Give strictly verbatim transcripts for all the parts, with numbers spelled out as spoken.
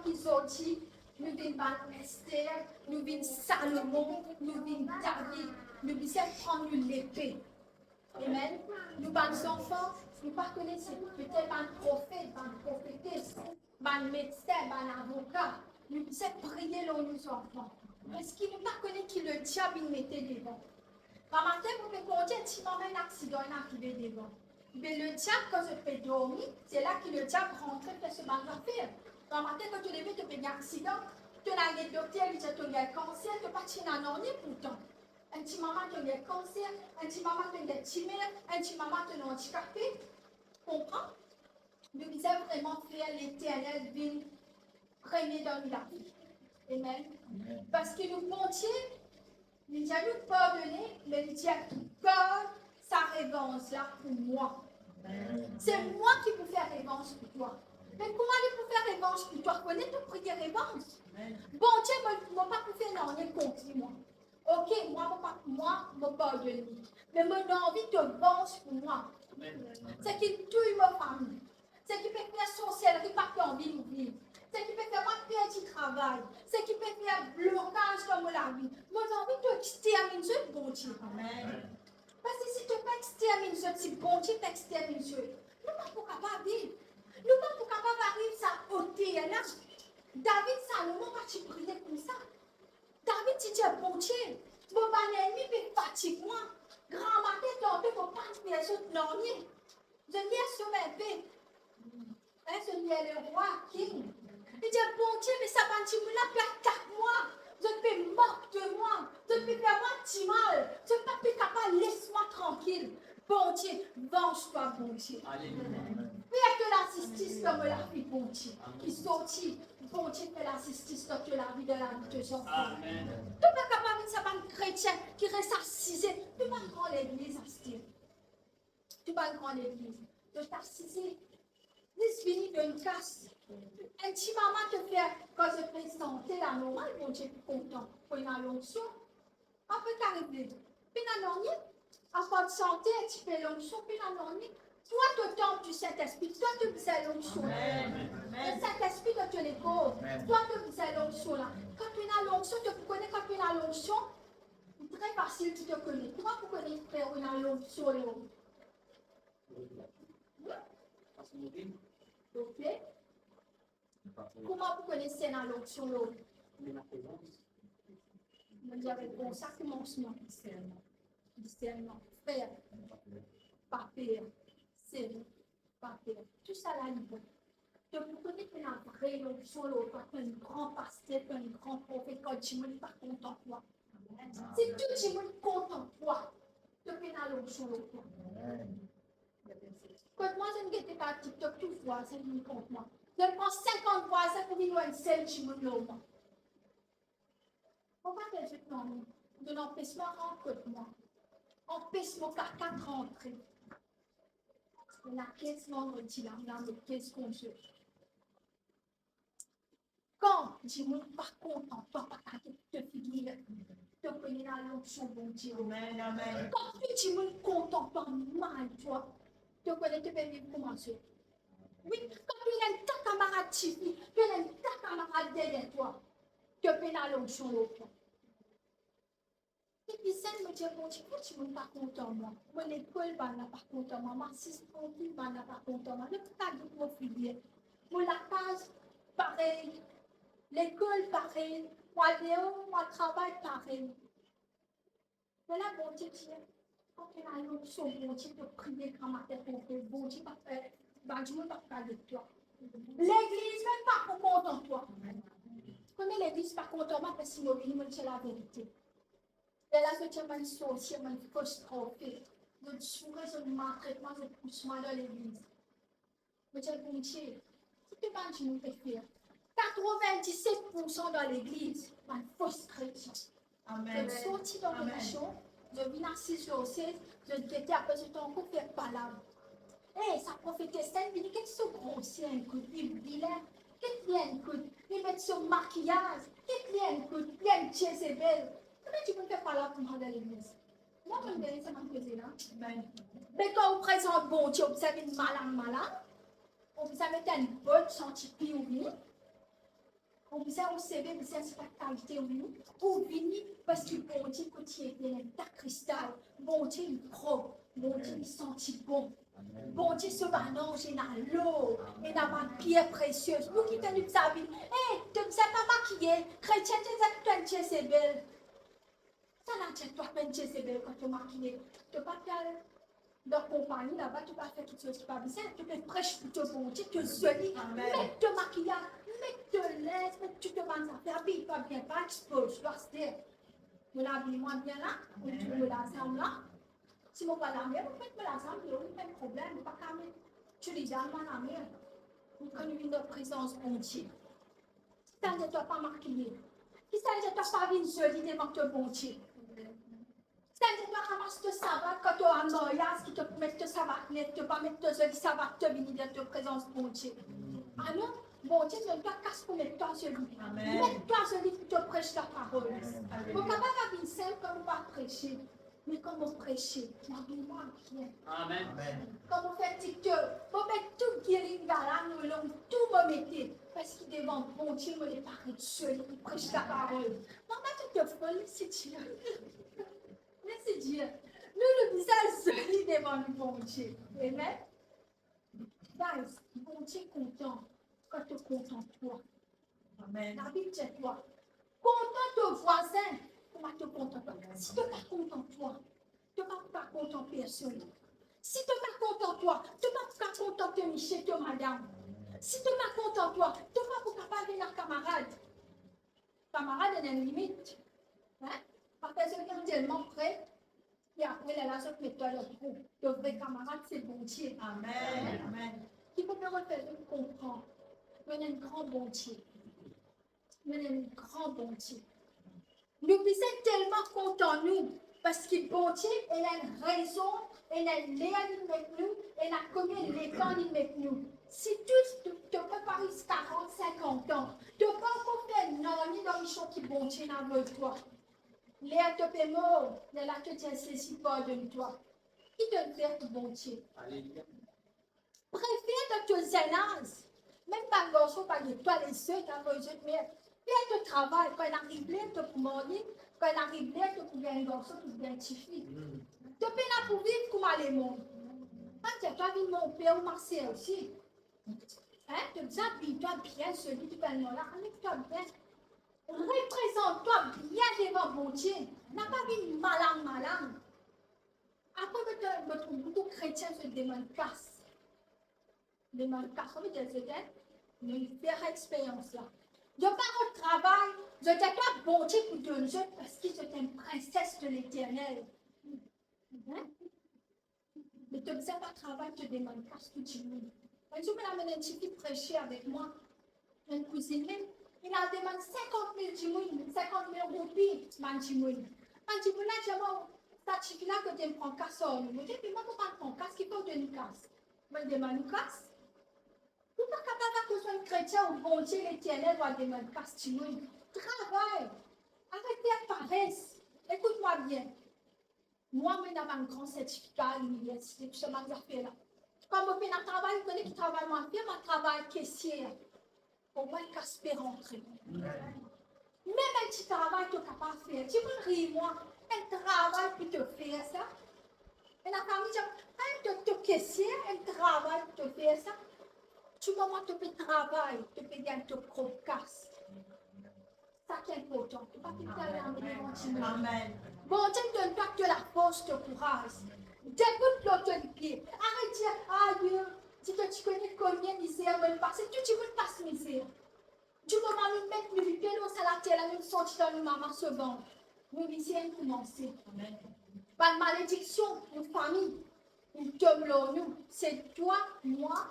ki zordi nou vinn bann Ester, nou vinn Salomon, nou vinn David, nou bizin pran nou lepe. Amen. Nou bann zanfan, nou pa kone si petet bann profet, bann profetes, bann medsin, bann avoka, nou bizin priye lor nou zanfan. Parski nou pa kone ki lediab inn mete devan. Gramatin, mo pe kondi, enn ti moman enn aksidan inn arive devan. Me lediab, kan zot pe dormi, se la ki lediab rantre fer so bann zafer. Gramatin, kan to leve, to pe gagn aksidan, to al get dokter, li dir to gagn kanser, to pa ti ena nanye pourtan. Enn ti moman to gagn kanser, enn ti moman to gagn timer, enn ti moman to andikape. Konpran? Nou bizin vreman fer Leternel vinn premie dan nou lavi. Amen. Amen. Parski nou Bondie, li dir nou pardone, me li dir, gard sa revanz la pou mwa. Amen. Se mwa ki pou fer revanz pou twa. Me kouma li pou fer revanz pou twa? Kone to priye revanz. Amen. Bondie, mo, mo pa pou fer nanye kont li mwa. Ok, mwa, mo pa, mwa, mo pardonn li. Me mo ena anvi to vanz pou mwa. Amen. Seki touy mo fami. Seki pe fer sorselri pa pe anvi nou viv. Seki pe fer mwa perdi travay. Seki pe fer blokaz dan mo lavi. Mo ena anvi to exterminn zot, Bondie. Amen. Parski si to pa exterminn zot, si Bondie pa exterminn zot, nou pa pou kapav viv. Nou pa pou kapav ariv sa oter la. David, Salomon pa ti priye koumsa. David ti dir Bondie, mo bann lennmi pe fatig mwa. Gramatin, tanto mo pa'nn fer zot nanye. Zot ler sov enpe. Hein, zot ler lerwa, king. Li dir, Bondie, me sa bann dimoun la pe atak mwa. Zot pe mok de mwa. Zot pe fer mwa dimal. Zot pa pe kapav les mwa trankil. Bondie, vanz twa, Bondie. Alelouya. Fer to lazistis dan mo lavi, Bondie. Amen. Ki sorti, Bondie, fer lazistis dan to lavi, dan lavi to zanfan. Amen. To pa kapav vinn sa bann kretien ki res asize. To pa gran legliz, aster. To pa gran legliz. To asize. Zis vini donn kas. Enn ti moman to fer, kan zot pe sante la, normal, Bondie pou kontan. Pou ena lonksion. Apre, kapav pena nanye. Apar sante, enn tipe lonksion, pena nanye. Twa, to tanp di Sintespri, twa, to bizin lonksion. Amen. Amen. Sintespri dan to lekor, amen, twa, to bizin lonksion la. Kan to ena lonksion, to pou kone kan to ena lonksion, tre fasil pou to kone. Kouma pou kone ki fer ou ena lonksion lor ou? Ok. Kouma pou kone si ena lonksion lor ou? Mo dir avek bon, sa koumansman. Disernman. Disernman. Fer. Pa per. Sere. Pa per. Tousala li bon. To pou kone ki ena vre lonksion lor twa, ki enn gran paster, ki enn gran profet, kan dimoun pa kontan twa. Si tou dimoun kontan twa, to pena lonksion lor twa. Kot mwa, zot gete par TikTok, tou vwazin vinn kont mwa. Zot pran sinkant vwazin pou vinn enn sel dimoun lor mwa. Mo pa pe dir zot nanye. Donn anpes mwa rant kot mwa. Anpes mo kaka rantre. Ena kinz landredi la, la mo kinz konze. Kan dimoun pa kontan twa, pa kapav get to figir, to kone ena lonksion Bondie. Amen, amen. Kan tou dimoun kontan twa, mal twa, to kone to pe viv kouma zot. Wi, kan to ena enn ta kamarad tifi, to ena enn ta kamarad deryer twa, to pena lonksion lor twa. Depi sinn mo dir Bondie, pou dimoun pa kontan mwa. Mo lekol, bann la pa kontan mwa. Mo asiz trankil, bann la pa kontan mwa. Zot pa kapav get mo figir. Mo lakaz, parey. Lekol, parey. Mo al deor, mo al travay, parey. Lerla Bondie dir, kan to ena lonksion Bondie, to priye gramatin, to priye, Bondie pa, eh, bann dimoun pa pou kapav get twa. Legliz mem pa pou kontan twa. Kouma legliz pa kontan mwa, parski mo vini, mo dir laverite. Lerla zot dir mo enn sorsie, mo enn fos profet. Zot zoure, zot maltret mwa, zot pous mwa dan legliz. Mo dir, Bondie, ki to bann dimoun pe fer? Katrovin-diset poursan dan legliz, bann fos kretien. Amen. Zot sorti dan relizion, zot vinn asiz lor sez, zot gete, apre zot ankor fer palav. Eh, sa profetes la, li vini, get so groser enn kout, li vilin, get li enn kout, li met so makiyaz, get li enn kout, li enn Jezebel. Konbien dimoun fer palav koumsa dan legliz? Mwa, mo gagn sa bann koze la. Amen. Me kan ou prezant Bondie, ou bizin vinn malang malang, ou bizin met enn bot santi pi ou vini. Ou bizin ou seve, bizin se pa kalite ou, ou vini parski Bondie kot li ete ena kristal. Bondie li prop, Bondie li santi bon. Bondie so bann anz ena lor, ena bann pier presie. Nou ki tann nou bizin vini, eh, to bizin pa makiye, kretien ti dir twa enn Jezebel. Sa la dir twa enn Jezebel kan to makiye, to pa pe al dan konpagni laba, to pa fer kiksoz ki pa bizin, to pe pres pou to Bondie, to zoli, met to makiyaz, met to linz, met tou to bann zafer, abiy twa bien, pa expoz twa, aster. Mo labiy mwa bien la, mo trouv mo lazam la. Si mo pa lamer, mo met mo lazam deor, pa problem, mo pa kapav met tou li dan mo lamer. Kan nou vinn dan prezans Bondie, Kisannla twa pa makiye? Kisannla twa pa vinn zoli devan to Bondie? Kisannla twa ramas to savat kan to al maryaz, ki to pou met to savat net, to pa met to zoli savat, to vini dan to prezans Bondie? Anon, Bondie donn twa kas pou met twa zoli. Amen. Met twa zoli pou to pres laparol. Amen. Mo kapav vinn sinp kan mo pa prese. Me kan mo prese, lavi mwa bien. Amen. Kan mo fer TikTok, mo met tou giri galang mo long, tou mo mete, parski devan Bondie mo le paret zoli, li pres laparol. Mama, to fol, si ti la. Mersi Die. Nou, nou bizin zoli devan nou Bondie. Amen. Guys, Bondie kontan kan to kontan twa. Amen. Labib dir twa, kontan to vwazin kouma to kontan twa. Si to pa kontan twa, to pa pou kapav kontan personn. Si to pa kontan twa, to pa pou kapav kontan to misie, to madam. Si to pa kontan twa, to pa pou kapav ena kamarad. Kamarad ena enn limit. Hein? Pa fer zot vinn telman pre, e apre lerla zot met twa dan trou. To vre kamarad se Bondie. Amen. Amen. Ki pou fer zot konpran, nou ena enn gran Bondie. Nou ena enn gran Bondie. Nou bizin telman kontan nou, parski Bondie ena enn rezon, ena enn ler li met nou, ena komie letan li met nou. Si to, to, to pe pa ris karant, sinkant an, to pa ankor fer nanye dan mision ki Bondie ena avoy twa. Ler to pe mor, lerla to dir Zezi pardonn twa. Ki to fer pou Bondie? Aleluya. Prefer dan to zenn az, mem bann garson pa get twa, les zot, avoy zot, me fer to travay, kan inn ariv ler to pou marye, kan inn ariv ler to pou gagn garson, to pou gagn tifi. To pena pou viv kouma lemond. Pa dir twa vinn mon per ou ma ser osi. Hein? To bizin abiy twa bien, seli ki bann la, abiy twa bien. Reprezant twa bien devan Bondie. Na pa vinn malang malang. Apre, mo trouv boukou kretien, zot demann kas. Demann kas, kouma dir zot, hein? Nou fer experyans la. Zot pa rod travay, zot atann Bondie pou donn zot, parski zot enn prinses de Leternel. Hein? Me to bizin pa travay, to demann kas pou dimoun. Enn zour, mo amenn enn tifi prese avek mwa, enn kouzinn mem, li al demann sinkant mil dimoun, sinkant mil roupi bann dimoun. Bann dimoun la dir mwa, sa tifi la kote pran kas ar nou? Mo dir, me mwa mo pa pran kas, ki pou donn kas? Mo demann ou kas? Ou pa kapav akoz enn kretien ou Bondie Leternel, ou al demann kas dimoun. Travay! Aret fer pares! Ekout mwa bien. Mwa, mo ena bann gran sertifika liniversite, tou sa bann zafer la. Kan mo pena travay, ou kone ki travay mo al fer? Mo al travay kesier. Omwin kas pe rantre. Mem enn ti travay to kapav fer. Dimoun riy mwa, enn travay pou to fer sa. Ena fami dir, enn to, to kesier, enn travay pou to fer sa. Dimoman to pe travay, to pe gagn to prop kas. Sa ki inportan, to pa pe kale ame devan dimoun. Amen. Bondie donn twa to lafors, to kouraz. Debout lor to lipie. Aret dir, ayo, si to ti kone komie mizer mo pase, tou dimoun pas mizer. Dimoman nou met nou lipie lor sa later la, nou sorti dan nou mama so vant, nou mizer koumanse. Amen. Bann malediksion nou fami, li tom lor nou. Se twa, mwa,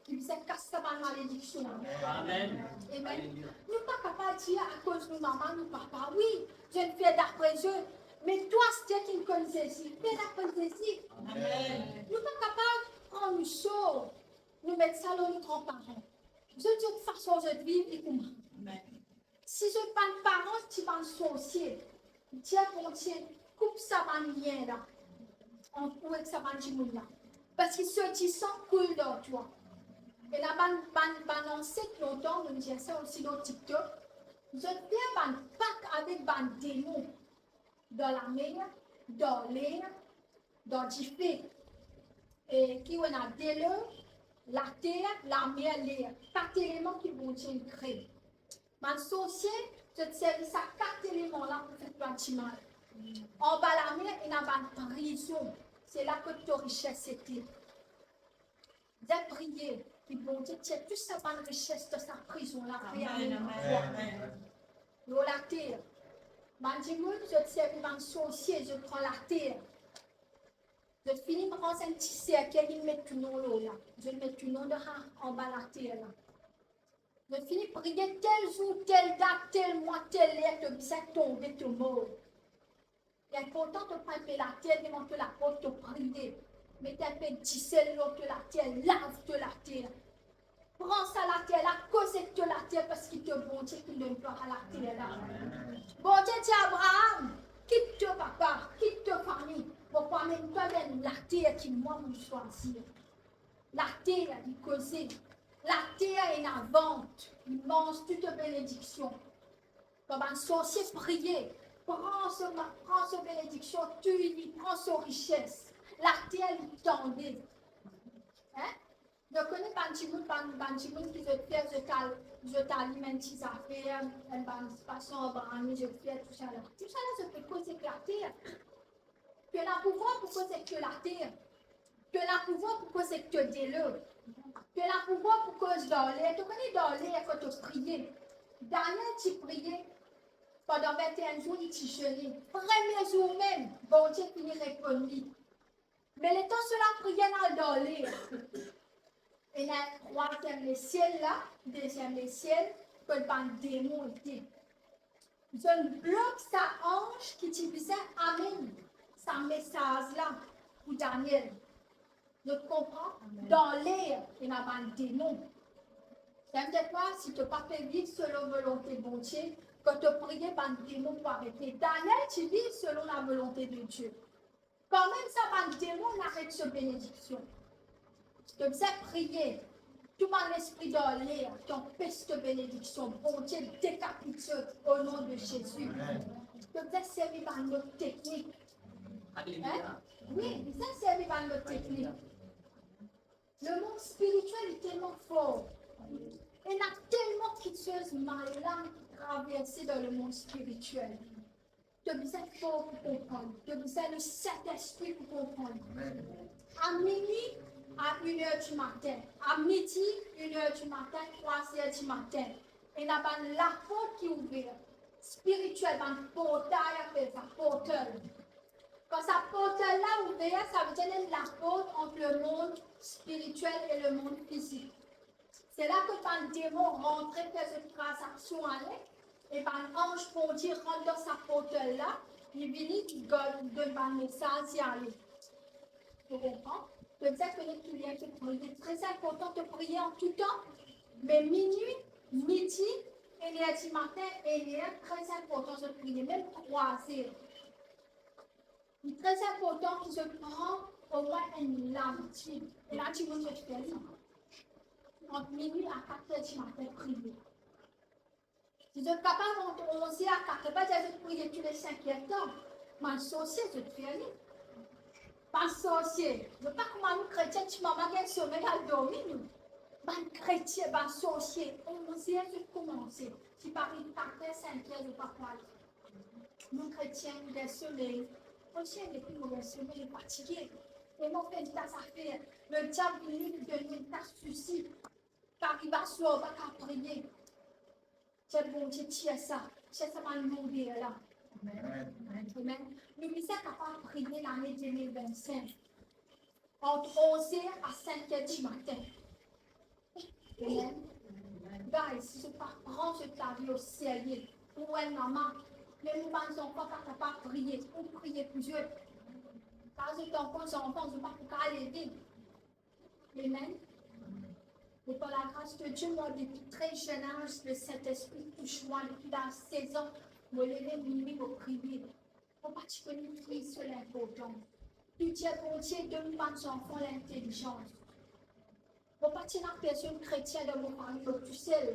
ki bizin kas sa bann malediksion. Amen. Amen. Aleluya. Nou pa kapav dir akoz nou mama, nou papa, wi, zot fer dapre zot. Me twa, aster ki'nn konn Zezi, fer dapre Zezi. Amen. Nou pa kapav pran nou sor, nou met sa lor nou granparan. Zot, zot fason zot viv, li kouma. Amen. Si zot bann paran ti bann sorsie, dir Bondie, koup sa bann lien la ant ou ek sa bann dimoun la, parski so disan koul dan twa. Ena bann, bann, bann anset lontan, mo'nn dir sa osi lor TikTok, Zot fer bann pak avek bann demon dan lamer, dan ler, dan dife. E ki ena delo, later, lamer, ler. Kat eleman ki Bondie inn kree. Bann sorsie, zot servi sa kat eleman la pou fer bann dimal. Anba lamer, ena bann prizon. Se la kot to rises ete. Zot priye ki Bondie tir tou sa bann rises dan sa prizon la, fer amenn twa. Lor later. Bann dimoun, zot servi bann sorsie, zot pran later. Zot fini rans enn ti serkey, zot met to nom lor la. Zot met to nom dan sa, anba later la. Zot fini priye tel zour, tel dat, tel mwa, tel ler, to bizin tonbe, to mor. Li inportan to pran enpe later devan to laport, to priye. Met enpe disel lor to later, lav to later. Pran sa later la, koz ek to later, parski to Bondie ki donn twa sa later la. Bondie dir Abraham, kit to papa, kit to fami, mo pou amenn twa dan enn later ki mwa mo swazir. Later, li koze. Later ena vant, li manz tou to benediksion. Kan bann sorsie priye, pran so ma-, pran so benediksion, touy li, pran so rises. Later, li tande. Hein? Zot kone bann dimoun, bann, bann dimoun ki zot fer, zot al, zot alim enn ti zafer, enn bann fason Abraham, zot fer tousala. Tousala, zot pe koz ek later. To ena pouvwar pou koz ek to later. To ena pouvwar pou koz ek to delo. To ena pouvwar pou koz dan ler. To kone dan ler kan to priye. Daniel ti priye pandan vinteen zour, li ti zene. Premie zour mem, Bondie fini reponn li. Me letan so lapriyer al dan ler, ena trwaziem lesiel la, deziem lesiel, kot bann demon ete. Zot blok sa anz ki ti bizin amenn sa mesaz la pou Daniel. Zot konpran? Amen. Dan ler, ena bann demon. Sa vedir kwa? Si to pa pe viv selon volonte Bondie, kan to priye, bann demon pou arete. Daniel ti viv selon lavolonte de Die. Kanmem sa bann demon aret so benediksion. To bizin priye, tou bann lespri dan ler ki anpes to benediksion, Bondie dekapit zot o non de Zezi. Amen. To bizin servi bann lot teknik. Aleluya. Hein? Wi, bizin servi bann lot teknik. Lemond spiritiel li telman for. Ena telman kiksoz malin ki traverse dan lemond spiritiel. To bizin for pou konpran li. To bizin Lesintespri pou konpran li. Amen. A minwi, a inner di matin, a midi, inner di matin, trwazir di matin, ena bann laport ki ouver. Spiritiel, bann portay, apel sa portal. Kan sa portal la ouver, sa vedir ena enn laport ant lemond spiritiel e lemond fizik. Se la kot bann demon rantre, fer zot tranzaksion ale, e bann anz Bondie rant dan sa portal la, li vini, li gard, donn bann mesaz, li ale. To konpran? To bizin kone ki ler to priye. Tre inportan to priye an tou tan, me minwi, midi, inner di matin, inner, tre inportan zot priye, mem trwazir. Li tre inportan ki zot pran omwin enn labitid. E la dimoun zot fer li. Ant minwi a kat er di matin priye. Si zot kapav ant onz er a kat er, pa dir zot priye toule sink er tan. Bann sorsie zot fer li. Bann sorsie, zot pa kouma nou kretien, ti mama gagn somey al dormi nou. Bann kretien, bann sorsie, onz er zot koumanse. Ti pa ariv kat er, sink er, zot pa pou al. Nou kretien, nou gagn somey. Kretien, depi nou gagn somey, nou fatige. E nou fer enn ta zafer. Lediab vini, li donn nou enn ta sousi. Ki ariv aswar, pa kapav priye. Tir Bondie, tir sa. Tir sa bann lourder la. Amen. Amen. Nou bizin kapav priye lane de mil vinn sink. Ant onz er a sink er di matin. Amen. Guys, si zot pa pran zot lavi o serye, ou enn mama, mem ou bann zanfan pa kapav priye, ou priye pou zot. Kan zot ankor zanfan, zot pa pou kapav leve. Amen. E par lagras de Die, mwa, depi tre zenn az, Lesintespri tous mwa, depi laz sez an, mo leve minwi, mo priye. Mo pa ti kone ki so linportans. Priye Bondie, donn bann zanfan lintelizans. Mo pa ti ena personn kretien dan mo fami, mo tousel.